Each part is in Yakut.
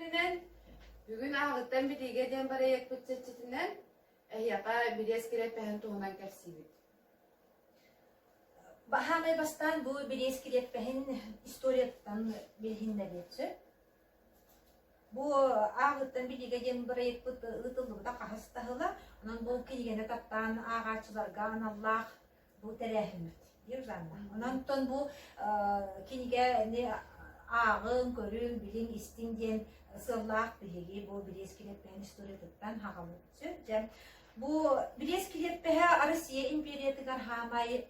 күнүнэн! Бүгүн ааҕыттан билиигэ диэн бырайыакпыт чэрчитинэн эһиэхэ Бириэс кириэппэһин туһунан кэпсиибит. Баһаамай бастаан бу Бириэс кириэппэһин историятыттан билиһиннэриэччи. Бу ааҕыттан билиигэ диэн бырайыакпыт ыытыллыбыта хаһыс да сыла. Онон бу кинигэни таптаан ааҕааччыларга аналлаах бу тэрээһиммит диир Жанна. Онон бу кинигэни ааҕыҥ, көрүҥ, билиҥ, истиҥ диэн сыаллаах биһиги бу Бириэс килиэппэһин историятыттан хаҕалыыбыт. Дьэ, бу Бириэс килиэппэһэ Россия империятыгар хаамай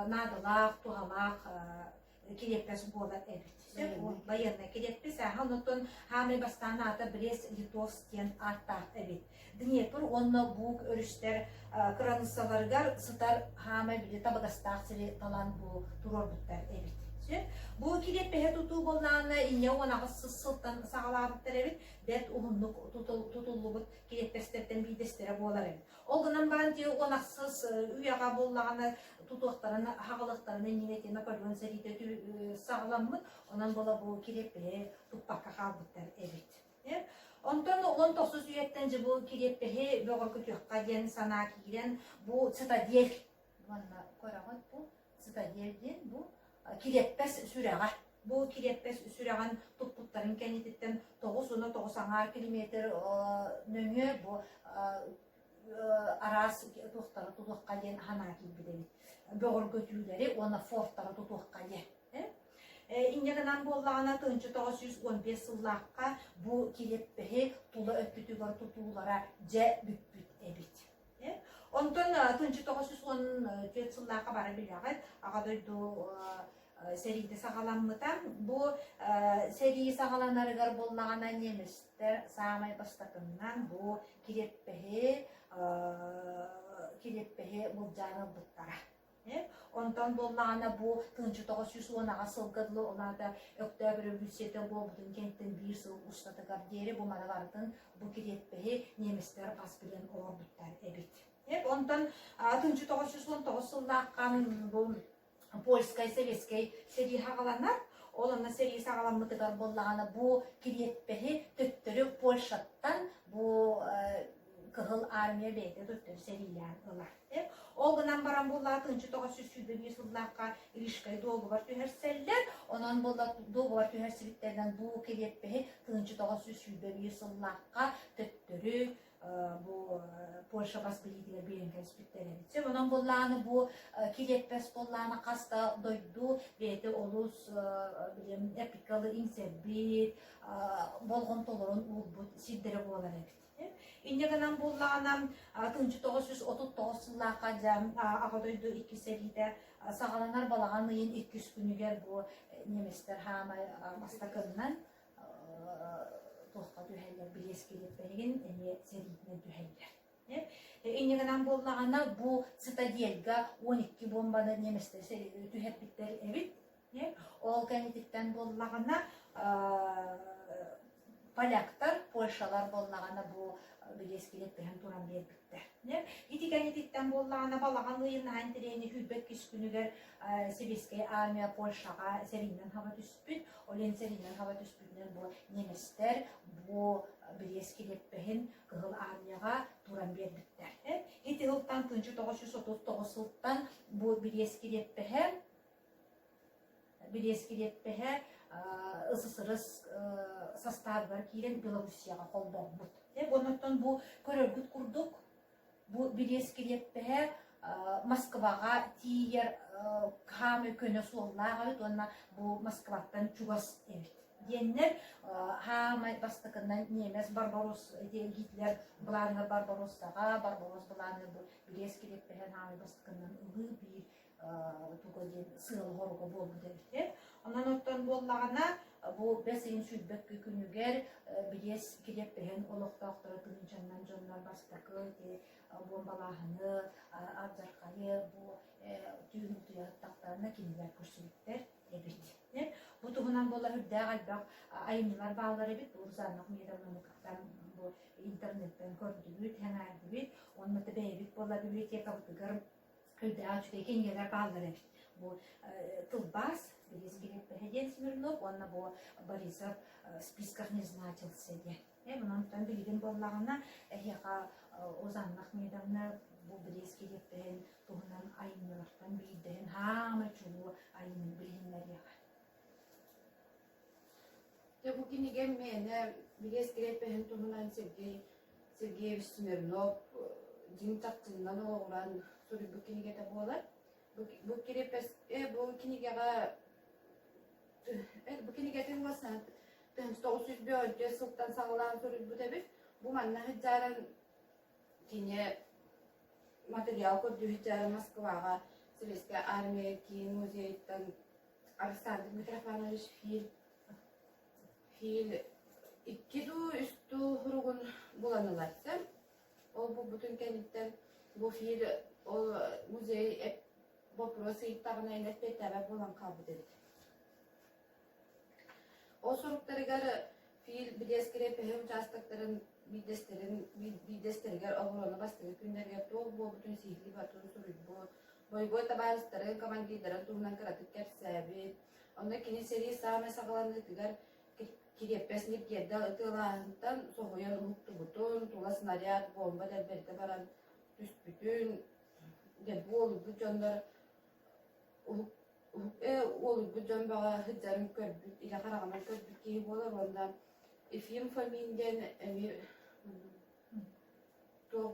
наадалаах, туһалаах кириэппэс буолар эбит. Байыаннай кириэппэс ааһа онтон хаамай бастаан аата Брест-Литовск диэн ааттаах эбит. Днепр уонна Буг өрүстэр кыраныыссаларыгар сытар хаамай били табыгастаах сири талан бу туруорбуттар эбит. Бу кириэппэһи тутуу буоллаҕына инньэ 18 сылтан саҕалаабыттар эбит. Бэрт уһуннук тутуллубут кириэппэстэртэн биирдэстэрэ буолар эбит. Ол гынан баран ти 18 үйэҕэ буоллаҕына тутуохтарын хаҕылыахтарын иннинэ ити Наполеон сэриитэ саҕаламмыт, онон буола бу кириэппэһи туппакка хаалбыттар эбит. Онтон 19 үйэттэн дьэ бу кириэппэһи бөҕөргөтүөххэ диэн санаа киирэн бу цитадель уонна көрөҕүт бу цитадель диэн бу кириэппэс сүрэҕэ Бу кириэппэс сүрэҕин туппуттарын кэннититтэн 9 9 аҥаар километр нөҥүө бу араас туохтары тутуохха диэн санаа киирбит эбит. Бөҕөргөтүүлэри уонна фортары тутуохха диэн. Инньэ гынан буоллаҕына 1915 сыллаахха бу кириэппэһи тула өттүтүгэр тутуулара дьэ бүппүт эбит. Онтон 1914 сыллаахха бары билэҕит Аҕа дойду сэриитэ саҕаламмыта. Бу сэрии саҕаланарыгар буоллаҕына немецтэр саамай бастакыннан бу кириэппэһи кириэппэһи былдьаан ылбыттара. Онтон буоллаҕына бу 1918 сылга дылы ол аата Өктөөп өрөбөлүүссүйэтэ буолбутун кэнниттэн биир сыл устатыгар диэри бу маны барытын бу кириэппэһи немецтэр бас билэн олорбуттар эбит. Онтон 1919 сыллаахха бу польскай советскай сэрии саҕаланар. Ол онно сэрии саҕаламмытыгар буоллаҕына бу кириэппэһи төттөрү Польшаттан бу Кыһыл Армия бэйэтэ төттөрү сэриилээн ылар. Ол гынан баран буоллаҕа 1921 сыллаахха Рижскай дуогубар түһэрсэллэр. Онон буолла дуогубар түһэрсибиттэринэн бу кириэппэһи 1921 сыллаахха төттөрү бу Польша бас билиитигэр биэрэн кэбиспиттэр эбит. Сөп онон буоллаҕына бу кириэппэс буоллаҕына хас да дойду бэйэтэ олус билим эпикалы иҥсэрбит, болҕомтолорун уурбут сирдэрэ буолар эбит. Инньэ гынан буоллаҕына 1939 сыллаахха дьэ Аҕа дойду иккис сэриитэ саҕаланар балаҕан ыйын иккис күнүгэр бу немецтэр хаамай бастакыннан туохха түһэллэр Бириэс кириэппэһигин эмиэ сэриитинэн түһэллэр. Инньэ гынан буоллаҕына бу цитадельга 12 бомбаны немецтэр түһэрбиттэр эбит. Ол кэннититтэн буоллаҕына поляктар, польшалар буоллаҕына бу Бириэс кириэппэһин туран биэрбиттэр. Ити кэннититтэн буоллаҕына балаҕан ыйын аан тирэни сүүрбэт иккис күнүгэр Сэбиэскэй армия Польшаҕа сэриинэн хаба түспүт. Ол иһин сэриинэн хаба түспүтүнэн бу немецтэр бу Бириэс кириэппэһин Кыһыл армияҕа туран биэрбиттэр. Ити сылтан 1939 сылтан бу Бириэс кириэппэһэ Бириэс кириэппэһэ СССР састаабыгар киирэн Белоруссияҕа холбоммут. Оннуттан бу көрөргүт курдук бу Бириэс кириэппэһэ Москваҕа тиийэр хаамыы көнө суоллаах эбит уонна бу Москваттан чугас эбит диэннэр хаамай бастакынан немец Барбарос Гитлер былааныгар Барбароссаҕа Барбарос былааныгар бу Бириэс кириэппэһин хаамай бастакынан ылыы биир туга диэн сыала-соруга буолбут эбит. Онон оттон буоллаҕына бу бэс ыйын сүүрбэкки күнүгэр Бириэс кириэппэһин олохтоохторо тыһыынчаннан дьоннор бастакы ити буомбалааһыны, алдьархайы бу түүн утуйа сыттахтарына кинилэр көрсүбүттэр эбит. Бу туһунан буола үрдээх элбэх айымньылар бааллар эбит. Бу Рузанна Ахмедовнаны кытта бу интернеттэн көрдүбүт, сэҥээрдибит. Уонна бэйэбит буола библиотекабытыгар Үрдээх үчүгэй кинигэлэр бааллар эбит. Бу тылбаас. Бириэс кириэппэһэ диэн Смирнов уонна бу Борисов в списках не значился диэн. Онон билигин буоллаҕына эһиэхэ Озанна Ахмедовна бу Бириэс кириэппэһин туһунан айымньылартан биирдэһин хаамай чулуу айымньы билиһиннэриэҕэ. Дьэ бу кинигэм миэнэ Бириэс кириэппэһин туһунан Сергей Сергеевич Смирнов дьиҥ чахчыннан олоҕуран суруйбут кинигэтэ буолар. Бу кириэппэс бу кинигэҕэ бу кинигэтин 1994 сылтан саҕалаан суруйбут эбит. Бу манна сылдьааран кини материал көрдүү сылдьааран Москваҕа Советская армия киин музейыттан Александр Митрофанович Филь Филь икки дуу, үс дуу суругун булан ыларса. Ол булбутун кэнниттэн бу Филь ол музей боппуруос ыйыттаҕына эппиэттээбэт буолан хаалбыт эбит. Ол суруктарыгар Филь Билиэс кириэппэһи учаастактарын биирдэстэрин биирдэстэригэр оборуона бастакы күннэригэр туох буолбутун сиһилии барытын суруйбут, бойобуой табаарыстарын, командирдарын туһунан кыратык кэпсээбит. Онно кини сэрии саамай саҕаланыытыгар кириэппэс ньиргиэрдэ ытыалааһынтан соһуйан уһуктубутун, тула снаряд, буомба дэлбэритэ баран түспүтүн, дэлби уолуйбут дьоннор уолуйбут дьон бөҕө сылдьарын көрбүт, илэ хараҕынан көрбүт киһи буолар уонна Ефим Фомин диэн эмиэ туох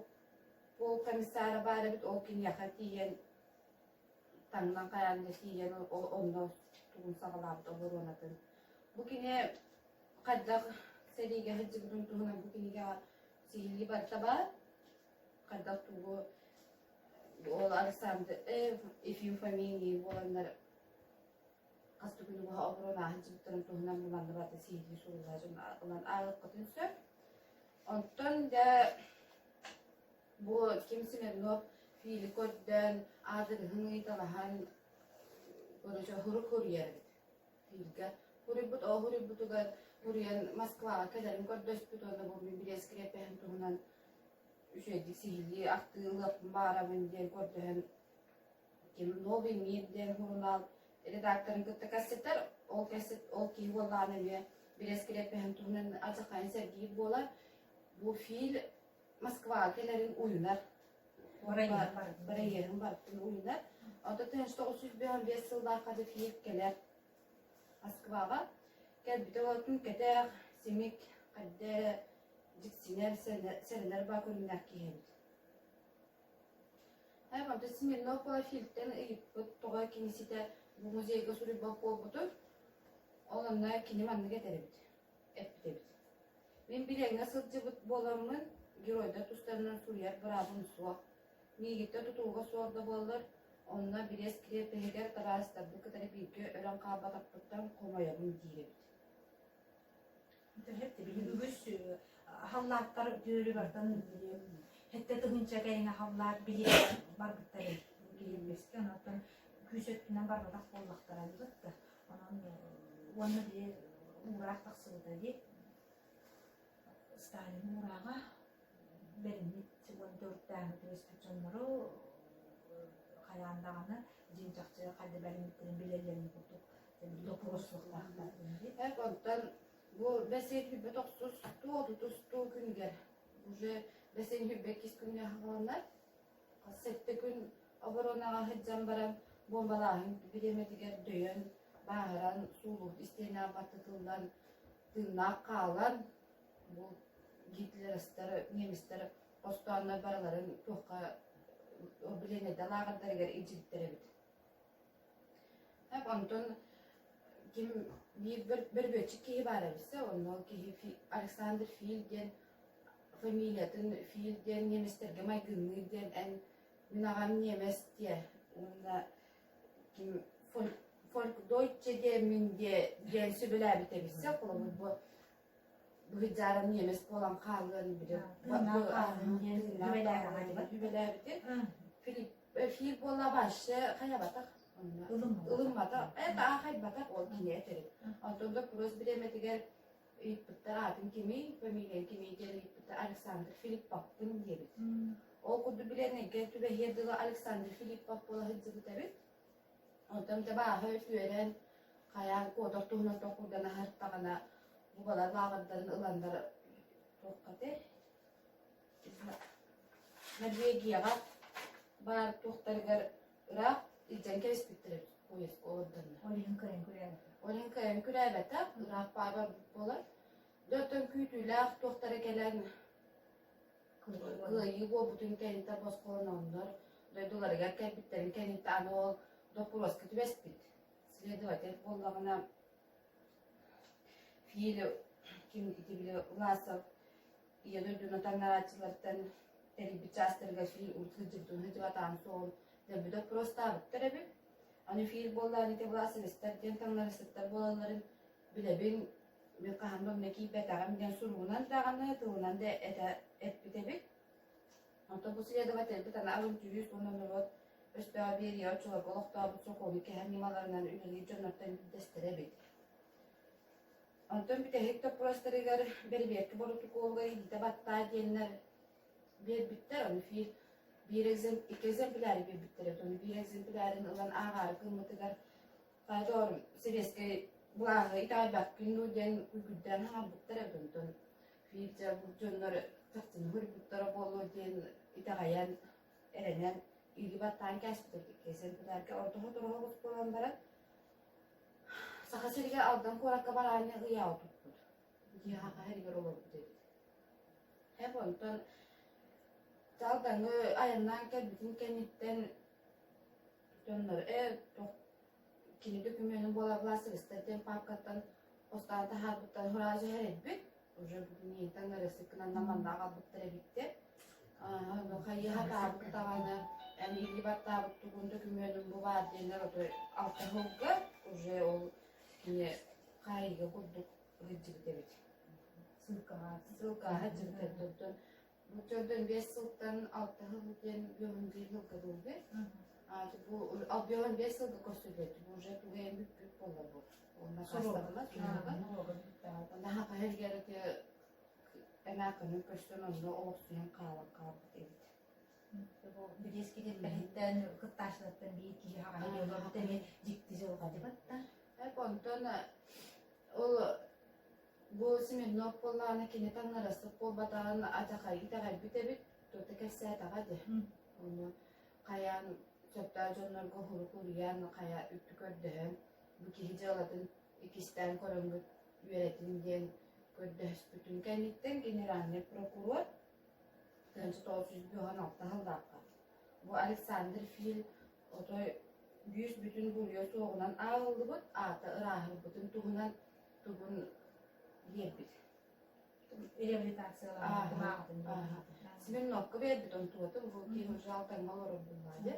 пол комиссара баар эбит, ол киниэхэ тиийэн таҥнан хайаан да тиийэн ол онно тугун саҕалаабыт оборуонатын. Бу кини хайдах сэриигэ сылдьыбытын туһунан бу кинигэҕэ сиһилии барыта баар. Хайдах тугу ол Александр Ефим Фомин буоланнар хас да күнү быһа оборон ааһан сылдьыбыттарын туһунан бу манна барыта сиһилии сурулла дьон ылан ааҕыаххытын сөп. Онтон дьэ бу Ким Смирнов Фили көрдөөн аадырыһын ыйыталаһан короче хурук хуруйар эбит Фильгэ. Хуруйбут ол хуруйбутугар хуруйан Москваҕа кэлэрин көрдөспүт уонна бу мин Бириэс кириэппэһин туһунан үчүгэйдик сиһилии ахтыылыахпын баҕарабын диэн көрдөһөн ким Новый мир диэн сурунаал редакторын кытта кэпсэтэр. Ол кэпсэт ол киһи буоллаҕына эмиэ Бириэс кириэппэһин туһунан алдьархайын сэргиир буолар. Бу Филь Москваҕа кэлэрин уйунар. Бырайыагын барытын уйунар. Онтон 1995 сыллаахха да Филь кэлэр Москваҕа. Кэлбитэ уотун кэтэх, симик, хайда эрэ дьиксинэр, сэрэнэр баа көрүҥнээх киһи эбит. Онтон Смирнов Фильтэн ыйыппыт тоҕо кини ситэ бу музейга суруйбат буолбутун, ол онно кини маннык этэр эбит, эппит эбит. Мин билиэҥҥэ сылдьыбыт буоламмын, геройдар тустарынан суруйар быраабым суох. Миигиттэн тутулуга суох да буоллар, онно Бириэс кириэппэһигэр табаарыстарбын кытары бииргэ өлөн хаалбатахпыттан хомойобун диир эбит. Били үгүс халлааттар түөрү бартан хэттэ тыһыынча кэриҥэ халлаат били барбыттар кириэппэскэ онон күүс өттүнэн барбатах буоллахтара да онон уонна били уураах тахсыбыта дии Сталин уурааҕа бэриммит уон төрүттээҥҥи түбэспит дьоннору хайаан даҕаны дьиҥ чахчы хайда бэриммиттэрин билэллэрин курдук доппуруос суохтаахтар. Онтон бу бэс сүүрбэ тохсустуу, отутустуу күнүгэр уже бэс 22 күҥҥэ аһаҕаланар. Сэттэ күн оборонаҕа сылдьан баран бомбалааһын бириэмэтигэр дөйөн, бааһыран, сууллубут истиэнэҕэ баттатыллан, тыыннаах хаалан, бу гитлеровтар, немецтэр хостооннор барыларын туохха билиэннэйдэ лааҕырдарыгар илдьибиттэр эбит. Онтон ким биир бөрбүөччүк киһи баар эбит онно киһи Александр Филь диэн фамилиятын Филь диэн немецтэргэ майгынныыр диэн эн мин аҕам немец диэ уонна ким фолькдойче диэммин диэ диэн сөбүлээбит эбит холобур бу быһыйдьааран немец буолан хаалыан били сүбэлээбитин Филипп Филь буолла вообще хайабатах ылымматах это аахайбатах ол кини этэрин онтон допрос бириэмэтигэр ыйыппыттар аатын кимий фамилиян кимий диэн ыйыппыттар Александр Филипповпын диэбит ол курдук билиэннэйгэ түбэһиэр дылы Александр Филиппов буола сылдьыбыт эбит онтон табааһы үтүөрэн. Хайаан куотар туһунан толкуйдана сырыттаҕына, бубалар лааҕырдарын ыланнар туохха этэй Норвегияҕа баар туохтарыгар ыраах илдьэн кэбиспиттэр эбит поездка олордоннор. Ол иһин кыайан күрээбэтэх. Ол иһин кыайан күрээбэтэх, ыраах баар барбыт буолар. Дьэ оттон күүтүүлээх туохтара кэлэн кыайыы буолбутун кэнниттэ босхолононнор дойдуларыгар кэлбиттэрин кэнниттэ аны ол доппуруоска түбэспит. Следователь буоллаҕына Фил ким ити били Власов Ийэ дойдуну таҥнарааччылартан тэрийбит чаастарыгар Фил урут сылдьыбытын сылдьыбатаҕын суоҕун дэлби доппуруостаабыттар эбит. Аны Фил буоллаҕына ити Власовецтар диэн таҥнарысыттар буолалларын билэбин, мин хаһан да онно киирбэтэҕим диэн суругунан даҕаны, тылынан да этэ эппит эбит. Онтон бу следовательбит аны алын түһүүс уонна норуот өстөөҕө биэриэҕэ оччолорго олохтообут сокуону кэһэр ньымаларынан үлэлиир дьоннортон биирдэстэрэ эбит. Онтон бүтэһик доппуруостарыгар бэрэбиэркэ боротокуолугар илиитэ баттаа диэннэр биэрбиттэр. Ону биир, биир экзем, икки экземпляри биэрбиттэр эбит. Ону биир экземплярын ылан ааҕаары гыммытыгар хайа доҕорум сэбиэскэй былааһы итэҕэйбэккин дуу диэн күйгүрдээн хаалбыттар эбит. Онтон Фиджа бу дьоннор чахчыны суруйбуттара буолуо диэн итэҕэйэн, эрэнэн илии баттаан кээспит эбит. Икки экземплярга орто сотору соҕус буолан баран Саха сиригэр Алдан куоракка бараанньа ыйааҕы туппут. Дьиэ хаха иһигэр олорбут эбит. Эп онтон Алдаҥы айаннаан кэлбитин кэнниттэн дьоннор ээ туох кини дөкүмүөнүн буола Власовецтар диэн паапкаттан хостоон таһаарбыттарын сразу иһэрийбит. Уже бүгүн таҥнарыахсыт гынан манна аҕалбыттар эбит диэн. Хайыһа таабыт даҕаны эн илии баттаабыт тугун дөкүмүөнүн бу баар диэннэр отой алта сылга уже ол кини хаайыыга курдук сылдьыбыт эбит. Ссылкаҕа. Ссылкаҕа сылдьыбыт эбит. Оттон бу төрдөн биэс сылтан алта сыл диэн биэһин биир сылга буолбут. Бу биэһин биэс сылга көрсүллүбүт. Бу уже тугайан бүппүт буолла бу. Онно хаастабыла, Онно хахаһыргар эмээххинин көстөн онно олохсуйан хаалан хаалбыт эбит. Бириэс кириэппэһиттэн кыттааччылартан биир киһи хаҕаһы олорбут эмиэ дьикти дьылҕа дьыбатта. Эп онтон ол бу Смирнов буоллаҕына кини таҥнарасык буолбатаҕын адьахай итэҕэйбит эбит, тута кэпсээтэҕэ дии. Ону хайаан сөптөөх дьоннорго уһурук уруйан, хайа үптү көрдөһөн, бу киһи дьыалатын иккистээн көрөммүт үөрэтин диэн көрдөспүтүн кэнниттэн генеральнай прокурор 1996 сыллаахха бу Александр Филь отой бүүс бүтүн буруйа суоҕунан ааҕыллыбыт, аата ырааһырбытын туһунан тугун биэрбит. Реабилитациялаабытын Смирновка биэрбит онтуотун бу киһи уже алтаҥҥа олорор буоллаҕа дии.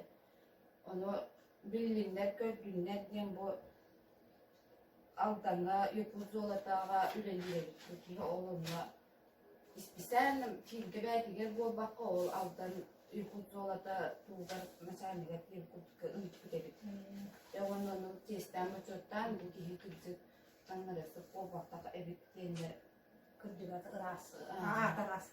Ону биллиннэр, көрдүннэр диэн бу Алдаҥҥа Якутзолотаҕа үлэлиир эбит. Бу киһи ол онно исписээн филгэ бэйэтигэр буолбакка ол Алдан Якутзолото туугар начальнигар диэн курдук ыыппыт эбит. Дьэ уонна ону чиэстээн-бочуоттаан бу киһи кырдьык таҥнарыахсыт буолбатах эбит диэннэр Кырдьыгата ыраас, аата ыраас.